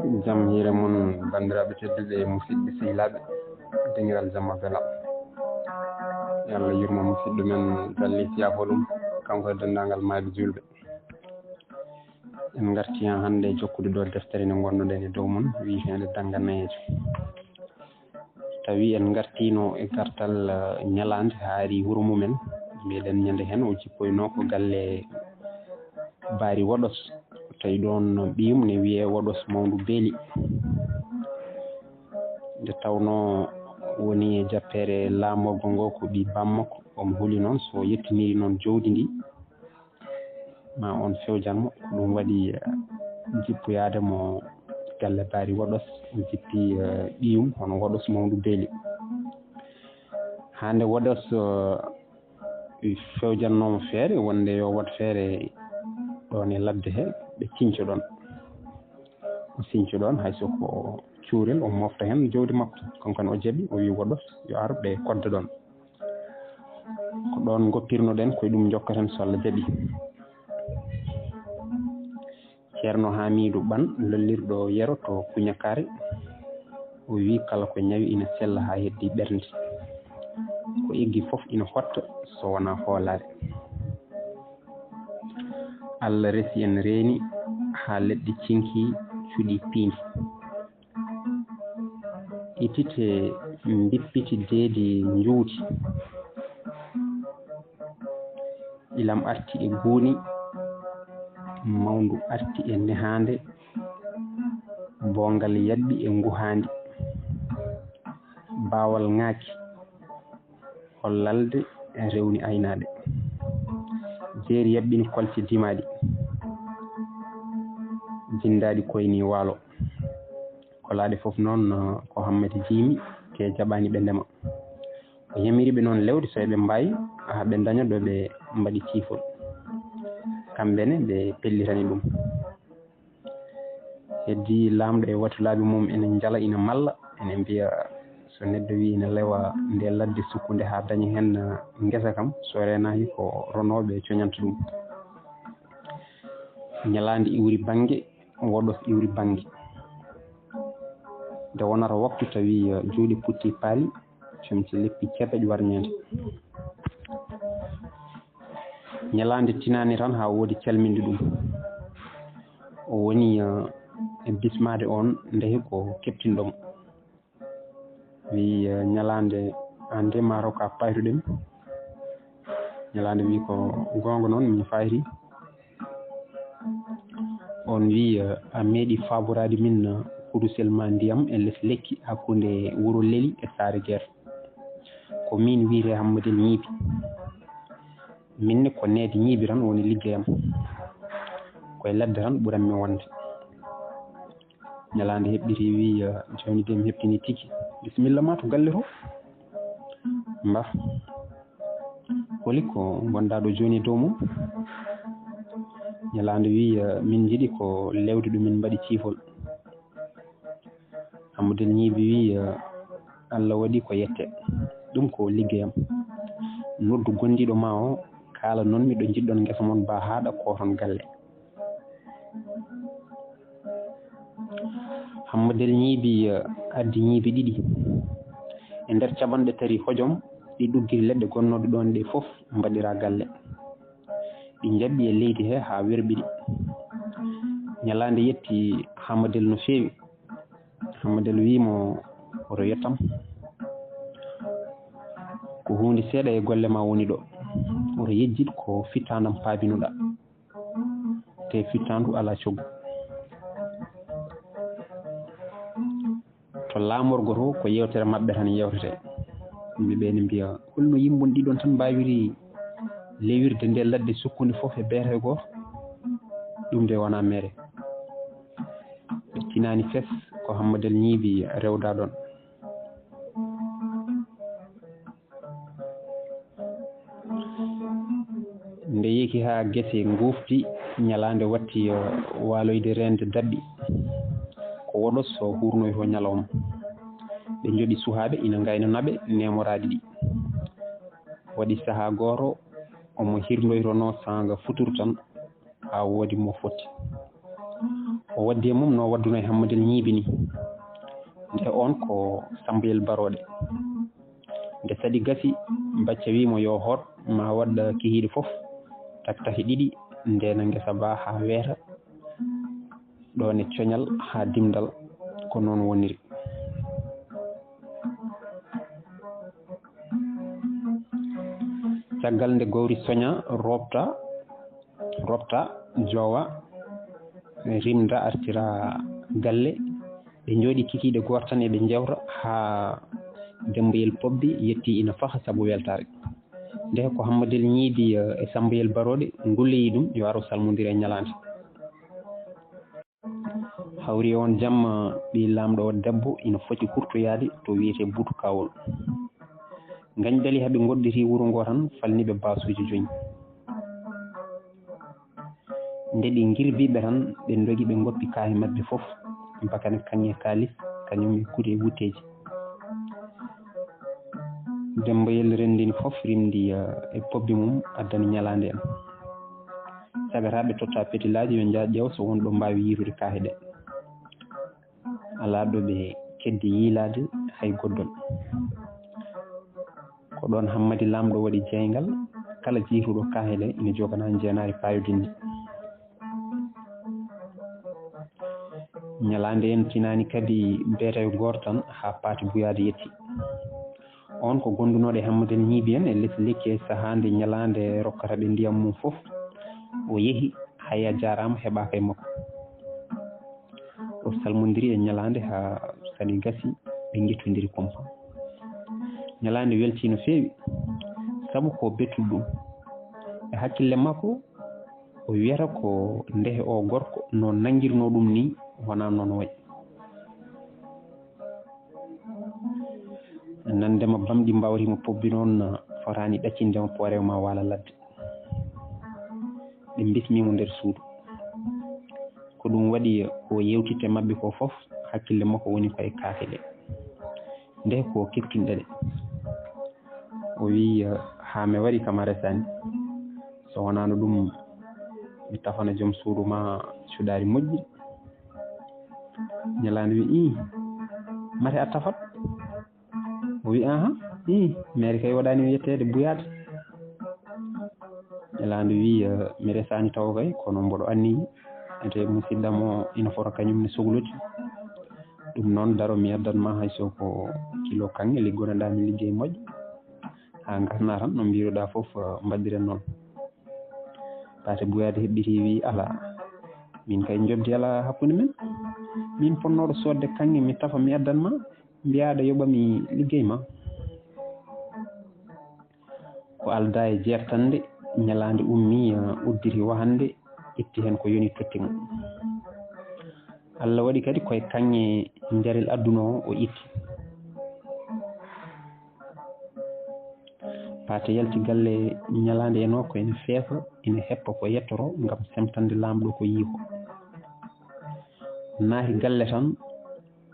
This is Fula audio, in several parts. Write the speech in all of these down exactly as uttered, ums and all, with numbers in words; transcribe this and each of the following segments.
Jam hiire mon, banndiraaɓe tedduɓe e musidɓe sehilaaɓe, dengiral jamma belal. Yo Allah yurmo musidɗo men Galle Siyafolum, kanko e denndaangal maayɓe juulɓe. En ngarti haa hannde jokkude ɗo deftere nde ngonnoɗen e dow mum, wiyeteende Dannga Nayeejo. Tawi en ngartiino e gartal, eh, ñalaande haa ari wuro mumen. Mbiɗen ñande heen o jippoynoo ko galle Baari Woɗos. Tawi ɗoon ɓiyum ne wiyee Woɗos Mawndu Beeli. Nde tawnoo woni e jappeere laamorgo ngo ko ɓii bammakko, omo huli noon so yettiniri noon jawdi ndi, ma on fewjan mo. Ko ɗum waɗi, eh, jippoyaade mo galle Baari Woɗos, o jippi, eh, ɓiyum hono Woɗos Mawndu Beeli. Hannde Woɗos, eh, fewjannooma feere wonde yo waɗ feere ɗoon e ladde he, ɓe ciñco ɗoon. O ciñco ɗoon, hay so ko cuurel, o mofta heen jawdi makko. Kanko ne o jaɓi, o wi Woɗos yo ar ɓe kodda ɗoon. Ko ɗoon ngoppirnoɗen, ko e ɗum njokkaten so Allah jaɓi. Ceerno Haamiidu Ɓan, lollirɗo Yero to Kuñakaare, o wi kala ko ñawi ina sella haa heddi ɓernde. Ko eggi fof ina hotta so wonaa hoolaare. Allah resi en reeni haa leɗɗe cinki cuɗi piindi. Itite mbippiti deedi njuuti. Ilam arti e guuni, mawndu arti e nehaande, boongal yaɓɓi e nguhaandi. Baawal ŋaaki, hollalde rewni aynaaɓe. Jeeri yaɓɓini kolce dimaaɗi, jinndaaɗi koyni waalo. Kolaaɗe fof noon, uh, ko Hammadi Jiimi, te jaɓaani ɓe ndema. O yamiri ɓe noon lewde so eɓe mbaawi, haa ɓe ndaña ɗo ɓe mbaɗi ciifol. Kamɓe ne ɓe pellitani ɗum. Heddi laamɗo e watulaaɓe mum ene njala, ina malla, ene mbiya so neɗɗo wi ina lewa nde ladde sukkunde haa daña heen, uh, ngesa kam, so reenaaki ko ronooɓe coñanta ɗum. Ñalaande iwri bannge, Woɗos iwri bannge. Nde wonata waktu tawi, eh, juuɗe putti paali, comci leppi cebeƴ warñeende. Ñalaande tinaani tan haa woodi calminde ɗum. O woni, eh, e bismaade oon ndehi ko keɓtinɗo mo. Wi, eh, ñalaande aan de maa rokka paytuɗen. Ñalaande wi ko goonga noon, min fayri. On wi, eh, a meeɗi faaboraade min, eh, kudusel ma ndiyam e les lekki hakkunde wuro Leli e Saare Geer. Ko min wiyetee Hammadel Ñiibi. Min ne ko neede ñiibi tan woni liggeyam. Koye ladde tan ɓuranmi wonde. Ñalaande heɓɓiti wi, eh, jooni de mi heɓtini tigi. Bisimilla ma to galle to. Mba. Holi ko ngonɗaa ɗo jooni e dow mum? Ñalaande wi, eh, min njiɗi ko lewde ɗo min mbaɗi ciifol. Hammadel Ñiibi wi, eh, Allah waɗi ko yette. Ɗum ko liggeyam. Noddu gondiiɗo ma o, kaala noon mi ɗo njiɗɗon ngesa mon ba haaɗa ko toon galle. Hammadel Ñiibi, eh, addi ñiibi ɗiɗi. E nder caɓanɗe tati hojom, ɗi ɗuggiri leɗɗe gonnooɗe ɗoon ɗe fof mbaɗira galle. Ɗi njaɓɓi e leydi he haa werɓiri. Ñalaande yetti Hammadel no feewi. Hammadel wii mo, "Oto yettam. Ko huunde seeɗa e golle ma woni ɗo. Oto yejjit ko fittaandam paabinoɗaa." Te fittaandu alaa coggu. To laamorgo to, ko yeewtere maɓɓe tan yeewtete. Yimɓe ɓe ne mbiya, "Holno yimɓe ɗiɗon tan mbaawiri lewirde nde ladde sukkunde fof e beete gooto?" Ɗum de wonaa mere. Ɓe tinaani fes ko Hammadel Ñiibi rewda ɗon. Nde yehi haa gese nguufti, ñalaande watti, eh, waaloyde reende daɓɓi. Ko woɗos so hurnoyto ñalawma. Ɓe njoɓi suhaaɓe ina ngayna naɓe neemoraaɗi ɗi. Waɗi sahaa gooto, omo hirnoytonoo saanga futuro tan, haa woodi mo fotti. O waddi e mum no wadduno e Hammadel Ñiibi ni. Nde on ko Sambayel Barooɗe. Nde saɗi gasi, Bacca wi mo yo hoot, ma waɗ kihiiɗe fof, taktaki ɗiɗi, ndeena ngesa ba haa weeta, ɗoon e coñal haa dimdal, ko noon woniri. Caggal nde gawri soña, roɓta, roɓta, jowa, rimda, artira galle, ɓe njooɗi kikiiɗe gooto tan eɓe njewta haa Dembayel Pobbi yetti ina faha sabu weltaare. Nde ko Hammadel Ñiibi, eh, e Sambayel Barooɗe ngulleyi ɗum yo aro salmondire e ñalaande. Hawri e on jamma, ɓii laamɗo o debbo ina foti hurtoyaade to wiyetee Buutu Kawol. Ngañ dali haa ɓe ngodditi wuro ngo tan, falni ɓe baasuuji joñi. Nde ɗi ngirbii ɓe tan, ɓe ndogi ɓe ngoppi kaahe maɓɓe fof, bakane kaŋŋe kaalis, kañum e kuɗi e wutteeji. Dembayel renndini fof, rimndi, eh, e pobbi mum, addani ñalaande en. Sagataaɓe totta petilaaji yo njaah ƴeew so won ɗo mbaawi yiirude kaahe ɗe. Alaa ɗo ɓe keddi yiilaade hay goddol. Ko ɗoon Hammadi Laamɗo waɗi jeeyngal, kala jiytuɗo kaahe ɗe ina jogana njeenaari paayodinndi. Ñalaande en tinaani kadi beetayo gooto tan haa Paati Buyaade yetti. On ko gondunooɗo e Hammadel Ñiibi en e les lekki e sahaa nde ñalaande rokkata ɓe ndiyam mum fof. O yehi, hay a jaaraama heɓaaka e makko. O salmondiri e ñalaande haa saɗi gasi, ɓe ngittondiri kumpa. Ñalaande weltii no feewi, sabu ko bettuɗo ɗum. E hakkille makko, o wiyata ko ndehe o gorko no nanngirnoo ɗum ni, wonaa noon wayi. Nandema bamɗi mbawri mo pobbi noon, fotaani ɗaccinde mo poore ma waala ladde. Ɓe mbismi mo nder suudu. Ko ɗum waɗi o yewtitte maɓɓe ko fof, hakkille makko woni ko e kaake ɗe. Nde ko kiftinɗe ɗe. O wi, "Haa mi wari kam a resani. So wonaano ɗum, mi tafana joom suudu ma cuɗaari moƴƴi." Ñalaande wi, "Ii, mate a tafat?" O wi, "Aha, ii, meere kay waɗaani mi yetteede buyaade." Ñalaande wi, "Eh, mi resaani taw kay, kono mboɗo anniyi. Ete musidɗam o ina fota kañum ne soglude. Ɗum noon, daro mi addan ma hay so ko kilo kaŋŋe liggonoɗaa mi liggey moƴƴo. Haa ngasna tan, no mbiiruɗaa fof, eh, mbaɗdiren noon." Paate Buyaade heɓɓiti wi, "Alaa, min kay njoddi alaa hakkunde men. Min ponnooɗo soodde kaŋŋe, mi tafa, mi addan ma, mbiyaɗo yoɓa mi liggey ma." Ko aldaa e jeertande, ñalaande ummi, eh, udditi wahande, itti heen ko yoni totti mo. Allah waɗi kadi koye kaŋŋe njarel adduno o, o itti. Paate yalti galle ñalaande e nokku ene feefa, ene heppa ko yettoro ngam semtande Laamɗo ko yii ko. Naati galle tan,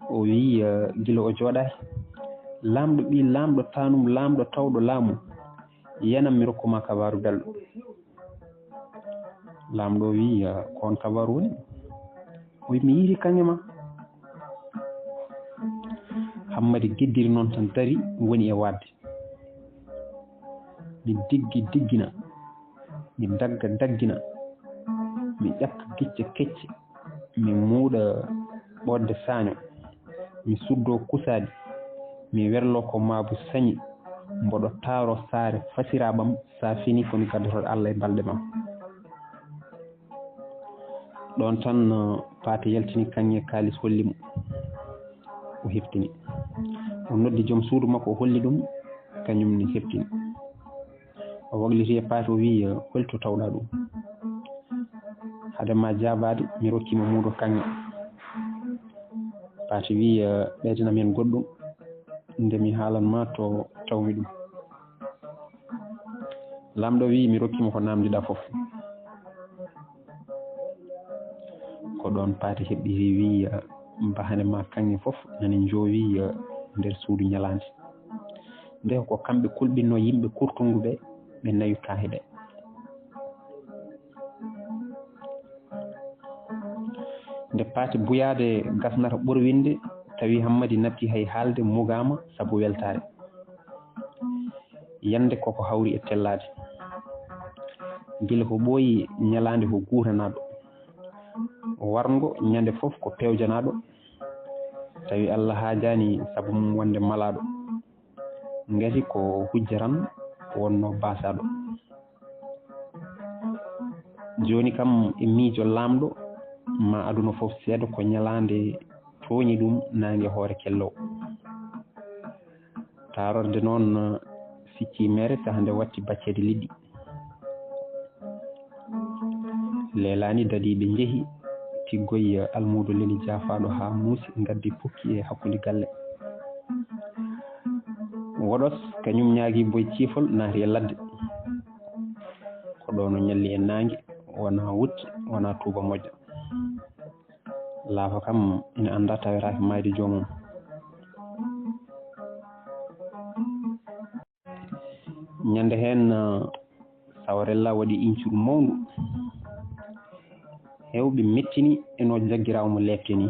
o wi, eh, gila o jooɗaaki, "Laamɗo ɓii Laamɗo taanum, Laamɗo tawɗo laamu, yanam mi rokku ma kabaaru belɗo." Laamɗo wi, "Eh, ko on kabaaru woni?" O wi, "Mi yiiri kaŋŋe ma." Hammadi giddiri noon tan dari woni e waɗde. Mi diggi diggina, mi dagga daggina, mi ƴakka gicce kecce, mi muuɗa ɓoodde saaño, mi suddoo kusaali, mi werloo ko maabu sañi, mboɗo taaroo saare fasiraaɓam, so a finii ko mi gaddotooɗo Allah e balɗe ma. Ɗoon tan, uh, Paate yaltini kaŋŋe kaalis holli mo. O heftini. O noddi joom suudu makko, o holli ɗum, kañum ne heftini. O wakliti e Paate, o wi, "Hol to tawɗaa ɗum? Hade ma jaabaade, mi rokki ma muudo kaŋŋe." Paate wi, "Ɓeydana mi heen goɗɗum, nde mi haalan ma to tawmi ɗum." Laamɗo wi, "Mi rokki ma ko naamndiɗaa fof." Ko ɗoon Paate heɓɓiti wi, "Bahane ma kaŋŋe fof nani njoowi nder suudu ñalaande." Nde ko kamɓe kulɓinno yimɓe kurtungu ɓe, ɓe nawi kaahe ɗe. Nde Paati Buyaade gasnata ɓorwinde, tawi Hammadi natti hay haalde, mugaama sabu weltaare. Yande koko hawri e tellaade. Gila ko ɓooyi ñalaande ko guutanaaɗo. Warngo ñande fof ko pewjanaaɗo. Tawi Allah haajaani sabu mum wonde malaaɗo. Ngati ko hujja tan wonno baasaaɗo. Jooni kam e miijo laamɗo, ma aduna fof seedo ko ñalaande tooñi ɗum naange hoore kellow. Taarorde noon siccii mere taha nde watti bacceede liɗɗi. Leelaani dadiiɓe njehi tiggoy almuudo leli jaafaaɗo haa muusi, ngaddi pukki e hakkunde galle. Woɗos kañum ñaagi boy ciifol naati e ladde. Ko ɗoon o ñalli e naange, wonaa wutte, wonaa tuuba moƴƴa. Laafa kam ina annda tawetaake maayde joomum. Ñande heen, eh, Sawarella waɗi iñcuru mawndu. Heewɓe mettini e no jaggiraawo mo leepte ni.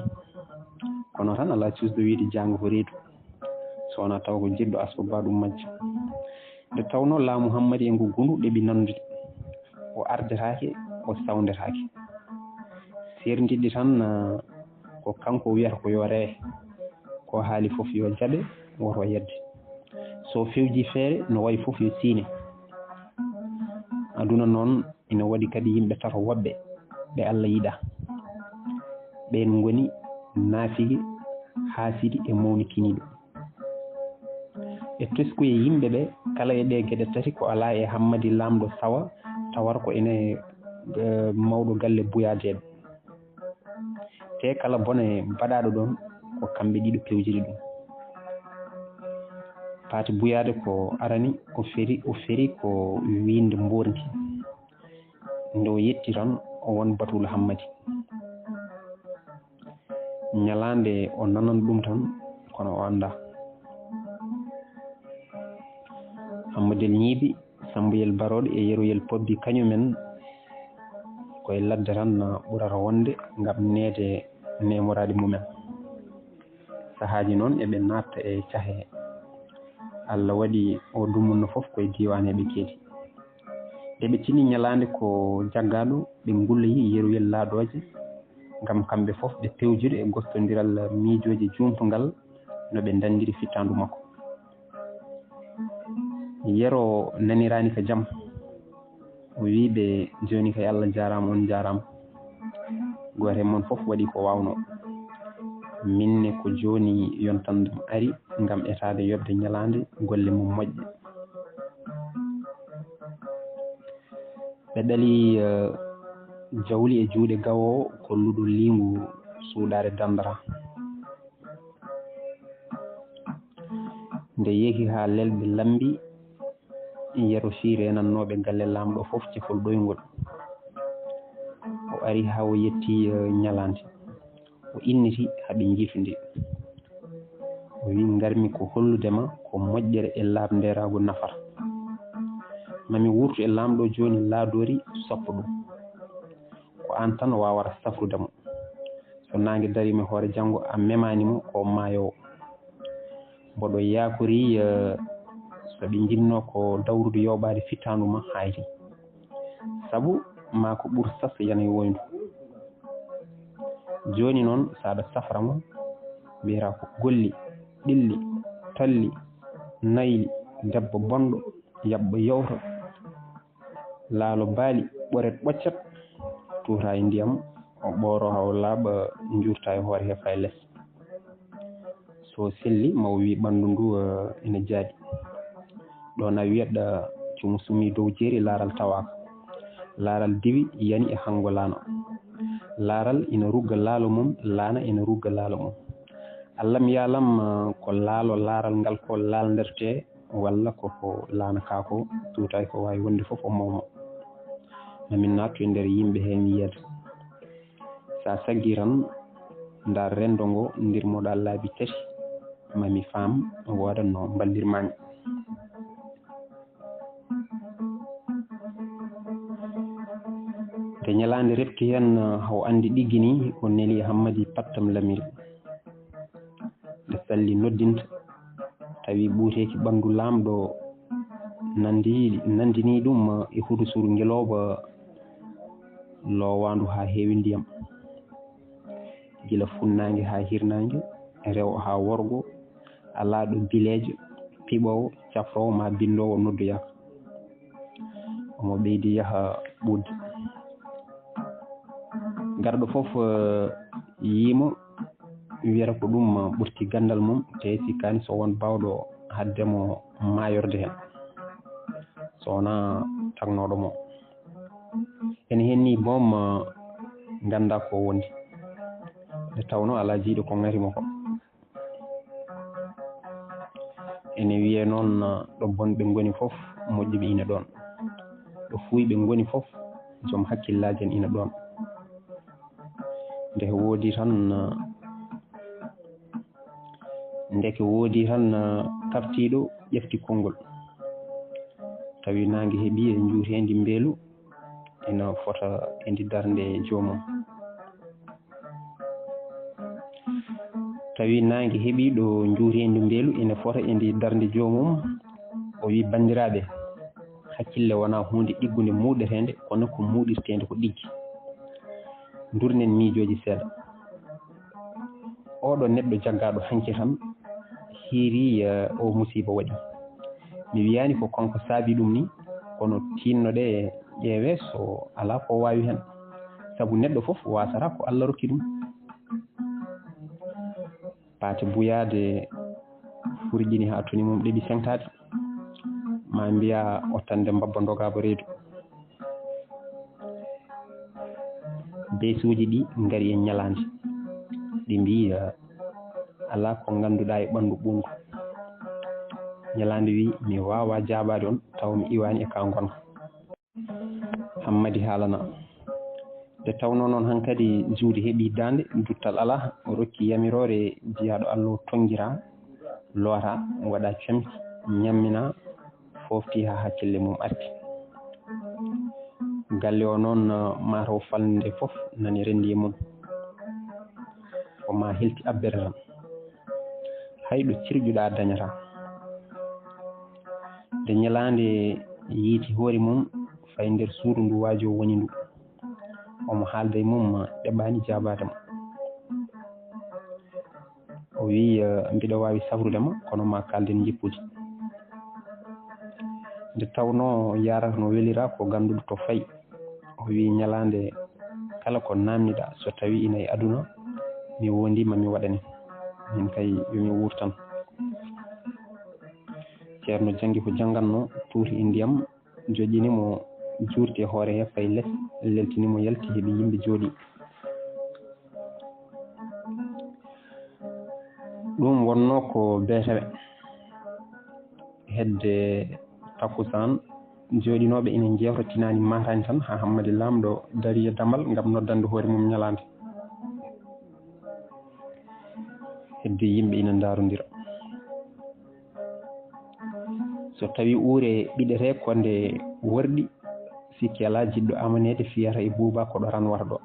Kono tan alaa cuusɗo wiyde jaango ko reedu. So wonaa taw ko jiɗɗo asɓo ba ɗum majja. Nde tawnoo laamu Hammadi e ngu gundu ɗeɓi nandude. O ardetaake, o sawndetaake. Seerndiɗɗi tan, eh, ko kanko wiyata ko yo rewe. Ko haali fof yo jaɓe, woto yedde. So fewji feere, no wayi fof yo siine. Aduna noon ina waɗi kadi yimɓe tato woɓɓe ɓe Allah yiɗa. Ɓeen ngoni naafigi, haasidi e mawnikiniiɗo. E teskuye yimɓe ɓe, kala e ɗee geɗe tati ko alaa e Hammadi laamɗo sawa, tawata ko ene, eh, mawɗo galle buyaadeeɓe. Te kala bone baɗaaɗo ɗoon, ko kamɓe ɗiɗo pewjiri ɗum. Paati Buyaade ko arani, o feri, o feri ko wiinde mboorndi. Nde o yetti tan, o won Batuulo Hammadi. Ñalaande o nanan ɗum tan, kono o annda. Hammadel Ñiibi, Sammbuyel Barooɗo e Yeroyel Pobbi, kañumen koye ladde tan ɓurata wonde ngam neede neemoraaɗi mumen. Sahaaji noon eɓe naatta e cahe. Allah waɗi o dumunno fof koye diiwaan he ɓe keedi. Nde ɓe tini ñalaande ko jaggaaɗo, ɓe ngulloyi Yeroyel Laaɗooje, ngam kamɓe fof ɓe pewjude e gostondiral miijooje juumtungal no ɓe ndanndiri fittaandu makko. Yero naniraani ka jam. O wii ɓe, "Jooni kay Allah jaaraama, on jaaraama." Gooto e mon fof waɗi ko waawnoo. Min ne ko jooni yontandam ari ngam etaade yoɓde ñalaande golle mum moƴƴe. Ɓe ɗali, eh, jawli e juuɗe gawoowo ko luɗo liingu suuɗaare dandara. Nde yehi haa lelɓe lambi, Yero fii reenannooɓe galle laamɗo fof cefol ɗoyngol. O ari haa o yetti, eh, ñalaande. O inniti haa ɓe njiifndi. O wi, "Ngarmi ko hollude ma ko moƴƴere e laaɓndeeraagu nafata. Ma mi wurtu e laamɗo jooni laadoori soppo ɗum. Ko aan tan waawata safrude mo. So naange dariima e hoore janngo a memaani mo, ko maayoowo." Mboɗo yaakori, eh, so ɓe njinnoo ko dawrude yooɓaade fittaandu ma haayri. Sabu maa ko ɓur sas yana e woyndu. Jooni noon, so aɗa safra mo, mbiyata ko golli, ɗilli, talli, nayli, debbo bonɗo, yaɓɓo yewto, laalo baali, ɓoret ɓoccet, tuuta e ndiyam, o ɓooro haa o laaɓa, njuurta e hoore he faa e les. So selli, ma o wi ɓanndu ndu, eh, ina jaaɗi. Ɗoon a wiyat, eh, cumu sumii dow jeeri, laaral tawaaka. Laaral diwi yani e hanngo laana. Laaral ina rugga laalo mum, laana ina rugga laalo mum. Allam yaalam, eh, ko laalo laaral ngal ko laalndertee, walla ko ko laana kaa ko tuutaay ko waawi wonde fof o mawma. Ma min naattu e nder yimɓe heen yiyeede. So a saggii tan, ndaar renndo ngo, ndirmo-ɗaa laabi tati, ma mi faam woodat no mballirmaa mi. Te ñalaande refti heen, haw anndi ɗiggi nii, o neli Hammadi pattam lamiri. Nde salli noddinta, tawi ɓuuteeki ɓanndu laamɗo nandi, nandini ɗum e hudu suru ngelooba loowaandu haa heewi ndiyam. Gila funnaange haa hirnaange, rewo haa worgo, alaa ɗo bileejo, piɓoowo, cafroowo maa binndoowo noddoyaaka. Omo ɓeydi yaha ɓuuɗde. Garɗo fof, eh, yii mo, wiyata ko ɗum, eh, ɓurti ganndal mum, te sikkaani so won baawɗo haɗde mo maayorde heen, so wonaa tagnooɗo mo. Ene heen nii boom, eh, nganndaa ko wondi. Nde tawnoo alaa jiyɗo ko ŋari mo ko. Ene wiyee noon, ɗo bonɓe ngoni fof, moƴƴuɓe ina ɗoon. Ɗo fuuyɓe ngoni fof, joom hakkillaaji en ina ɗoon. Ndeke woodi tan, ndeke woodi tan kaftiiɗo ƴefti konngol. Tawi naange heɓi e njuuteendi mbeelu, ina fota e ndi darnde joomum. Tawi naange heɓi ɗo njuuteendi mbeelu ina fota e ndi darnde joomum. O wi, "Banndiraaɓe, hakkille wonaa huunde ɗiggunde muuɗeteende, kono ko muuɗirteende ko ɗiggi. Ndurnen miijooji seeɗa. Oɗo neɗɗo jaggaaɗo hanki tan hiiri, eh, o musiiba waɗi. Mi wiyaani ko kanko saabi ɗum ni, kono tinnoɗe ƴeewe so alaa ko waawi heen. Sabu neɗɗo fof waasata ko Allah rokki ɗum." Paate buyaade furƴini haa toni mum ɗeɓi seŋtaade. Ma mbiya o tande mbabba ndogaaba reedu. Beesuuji ɗi ngari e ñalaande. Ɗi mbiyi, "Alaa ko ngannduɗaa e ɓanndu ɓunndu." Ñalaande wi, "Mi waawaa jaabaade on, tawa mi iwaani e ka ngonka." Hammadi haalana. Nde tawnoo noon hankadi juuɗe heɓi daande, duttal alaa, o rokki yamiroore jiyaaɗo Allah o tonngiraa, looraa, waɗaa campi, ñamminaa, foofti haa hakkille mum arti. Galle o noon, eh, mataw falnde fof nani renndi e mum. Ko ma hilti abbere tan. Hay ɗo cirƴuɗaa dañataa. Nde ñalaande yiiti hoore mum, fay nder suudu ndu waajo woni ndu. Omo haalda e mum, ɗeɓaani jaabaade mo. O wi, eh, "Mbiɗa waawi safrude ma, kono ma kaalden njippude." Nde tawnoo yaarata no welira ko gannduɗo to fayi. O wi, "Ñalaande kala ko naamniɗaa, so tawi ina e aduna, mi wondiima mi waɗane. Min kay yo mi wuur tan." Ceerno janngi ko janngannoo, tuuti e ndiyam, joƴƴini mo, juurti e hoore he, fayi les, leltini mo, yalti, heɓi yimɓe jooɗi. Ɗum wonnoo ko beetawe. Hedde takkusaan, jooɗinooɓe ina njeewta tinaani maataani tan, haa Hammadi Laamɗo darii e damal ngam noddande hoore mum ñalaande. Hedde yimɓe ina ndaarondira. So tawi uure ɓiɗetee ko nde worɗi, sikki alaa jiɗɗo amaneede fiyata e buuba ko ɗo tan wata ɗo.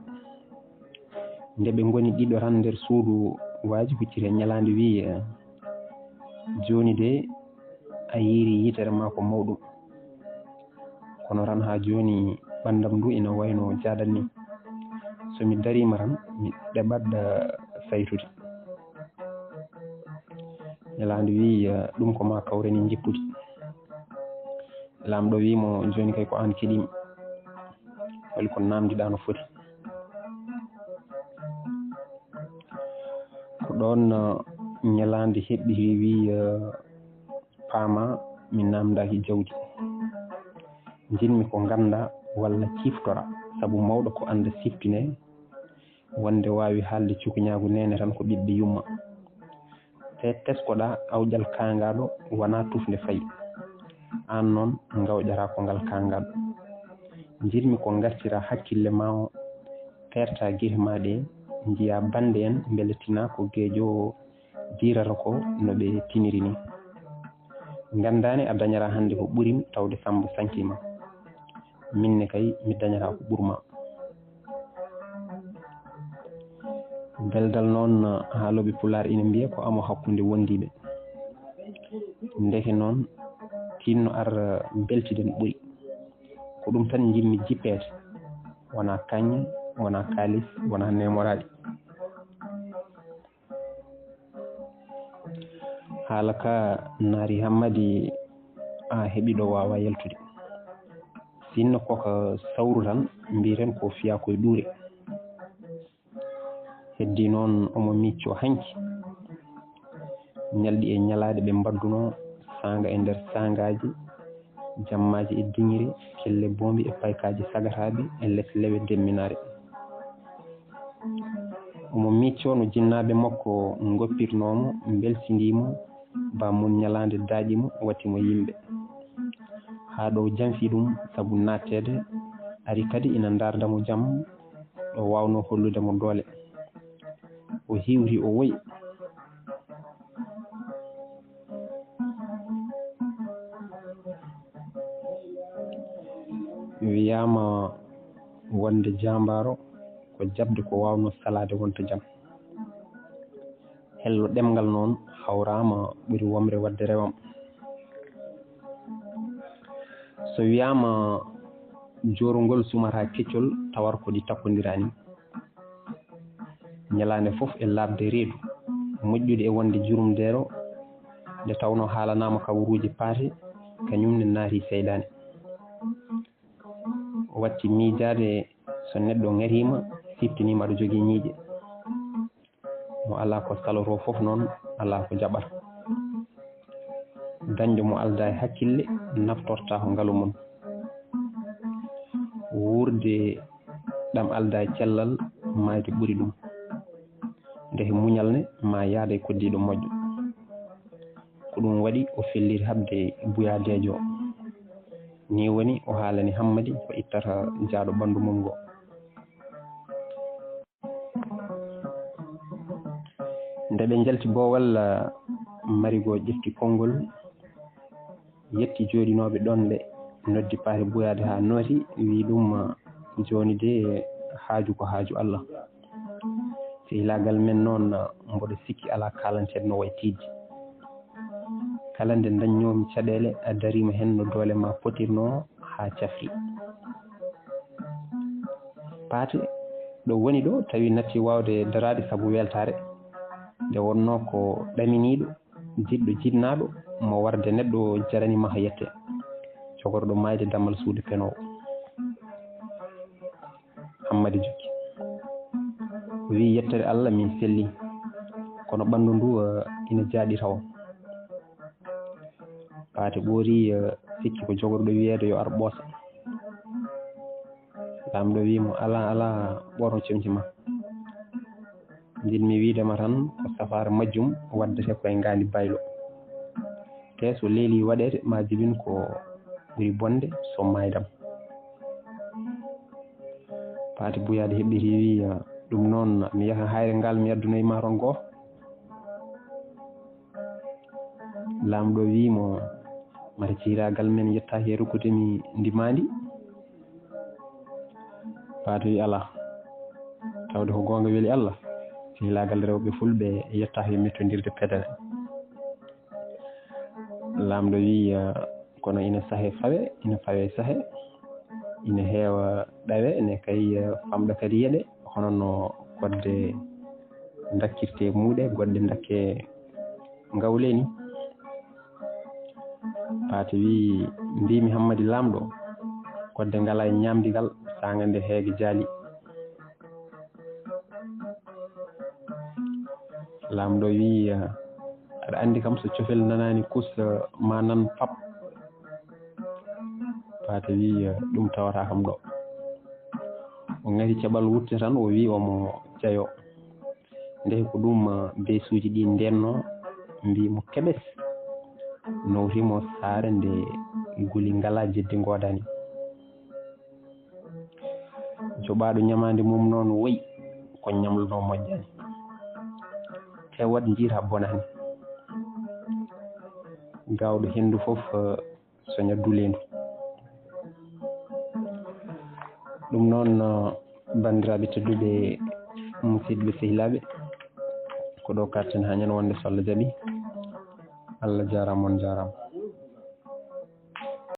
Nde ɓe ngoni ɗiɗo tan nder suudu, waaji hucciti e ñalaande wi, "Jooni de a yiiri yitere ma ko mawɗum. Kono tan haa jooni ɓanndam ndu ina wayno jaaɗat ni. So mi dariima tan mi ɗeɓat, eh, saytude." Ñalaande wi, eh, "Ɗum ko ma kawrani njippude." Laamɗo wi mo, "Jooni kay ko aan keɗiimi. Holi ko naamndiɗaa no foti?" Ko ɗoon, eh, ñalaande heɓɓi heewi, eh, paama mi naamndaaki jawdi. Njiɗmi ko ngannda walla ciftora, sabu mawɗo ko annda siftine, wonde waawi haalde cukuñaagu neene tan ko ɓiɓɓe yumma. Te teskoɗaa awƴal kaangaaɗo wonaa tufnde fayi. Aan noon ngawƴataa ko ngal kaangaaɗo. Njiɗmi ko ngartiraa hakkille ma o, peertaa gite ma ɗe, njiyaa bannde en mbele tinaa ko geejo o diirata ko no ɓe tiniri ni. Nganndaani a dañataa hannde ko ɓuri mi tawde Sammba sankii ma. Min ne kay mi dañataa ko ɓuri ma. Beldal noon, haalooɓe Pulaar ina mbiya ko amo hakkunde wondiiɓe. Ndeke noon, tinno ar beltiden ɓuri. Ko ɗum tan njiɗmi jippeede, wonaa kañŋe, wonaa kaalis, wonaa neemoraaɗi. Haala ka naari Hammadi a heɓi ɗo waawa yaltude. Sinno ko ka sawru tan, mbiyen ko fiyaa koye ɗuure. Heddii noon omo miccoo hanki. Ñalɗi e ñalaaɗe ɓe mbaddunoo, saanga e nder saangaaji, jammaaji e diŋire, kelle boombi e paykaaji sagataaɓe e les lewe demminaare. Omo miccoo no jinnaaɓe makko ngoppirnoo mo, mbelsindii mo, ba mun ñalaande daaƴi mo, watti mo yimɓe. Haa ɗo janfi ɗum sabu naatteede, ari kadi ina ndaarda mo jam, ɗo waawnoo hollude mo doole. O hiwri, o woyi. Wiyaama wonde jaambaaro ko jaɓde ko waawnoo salaade wonta jam. Hello ɗemngal noon hawraama ɓuri womre waɗde rewam. So wiyaama joorungol sumataa keccol tawar ko ɗi takkondiraani. Ñalaande fof e laaɓde reedu, moƴƴude e wonde jurumdeero, nde tawnoo haalanaama kabaruuji paate, kañum ne naati seyɗaane. Watti miijaade so neɗɗo ŋariima, siftiniima aɗa jogii ñiiƴe. Mo alaa ko salotoo fof noon, alaa ko jaɓata. Dañɗo mo aldaa e hakkille, naftortaa ko ngalu mum. Wuurde ɗam aldaa e cellal, maayde ɓuri ɗum. Ndeke muñal ne, ma yaada e koddiiɗo moƴƴo. Ko ɗum waɗi o felliti haɓde buyaadeejo. Nii woni o haalani Hammadi ko ittata jaaɗo ɓanndu mum ngo. Nde ɓe njalti boowal, Marigo ƴefti konngol, yetti jooɗinooɓe ɗoon ɓe, noddi paate buyaade haa nooti, wii ɗum, jooni de haaju ko haaju Allah. Sehilaagal men noon, mboɗo sikki alaa kaalanteeɗo no wayi tiiɗde. Kala nde ndañnoomi caɗeele, a dariima heen no doole maa potirnoo haa cafri. Paate ɗo woni ɗo, tawi natti waawde daraade sabu weltaare. Nde wonnoo ko ɗaminiiɗo, jiɗɗo jinnaaɗo, mo warde neɗɗo jarani maa yette. Cogorɗo maayde dammal suudu penoowo. Hammadi jokki. O wii, yettere Allah, min selli. Kono ɓanndu ndu, eh, ina jaaɗi tawo. Paate ɓoori, eh, sikki ko jogorɗo wiyeede yo ar ɓoosa. Laamɗo wii mo, alaa, alaa, ɓoorno comci ma. Njiɗmi wiide ma tan ko safaara majjum waddete koye ngaandi baylo. Te so leeli waɗeede ma jibin ko ɓuri bonde so maaydam. Paate buyaade heɓɓiti wii, ɗum noon mi yaha hayre ngal mi addunoy ma toon gooto. Laamɗo wii mo, mata ciiraagal men yettaaki e rokkude mi ndi maandi. Paate wii alaa. Tawde ko goonga weli Allah, sehilaagal rewɓe fulɓe yettaaki e mettondirde pedere. Laamɗo wii, kono ina sahe fawe, ina fawe sahe, ina heewa ɗawe, ene kay famɗa kadi yeɗe, hono no goɗɗe dakkirte muuɗe, goɗɗe dakke ngawle ni. Paate wii, mbiimi Hammadi Laamɗo, goɗɗe ngalaa e ñaamdigal, saanga nde heege jaali. Laamɗo wii, aɗa anndi kam so cofel nanaani kus, ma nan pap. Paate wii, ɗum tawataa kam ɗo. O ŋari caɓal wutte tan, o wii omo jayo. Ndeke ko ɗum, beesuuji ɗi ndennoo, mbii mo keɓes. Nowti mo saare nde guli ngalaa jeddi ngoodaani. Joɓaaɗo ñamaande mum noon woyi ko ñamlunoo moƴƴaani. Te waɗ njiiraa bonaani. Gaawɗo henndu fof, eh, soña duleendu. Ɗum noon, eh, banndiraaɓe tedduɓe, Musidɓe sehilaaɓe, ko ɗo karten haa ñande wonde, so Allah jaɓi. Allah jaaraama, on jaaraama.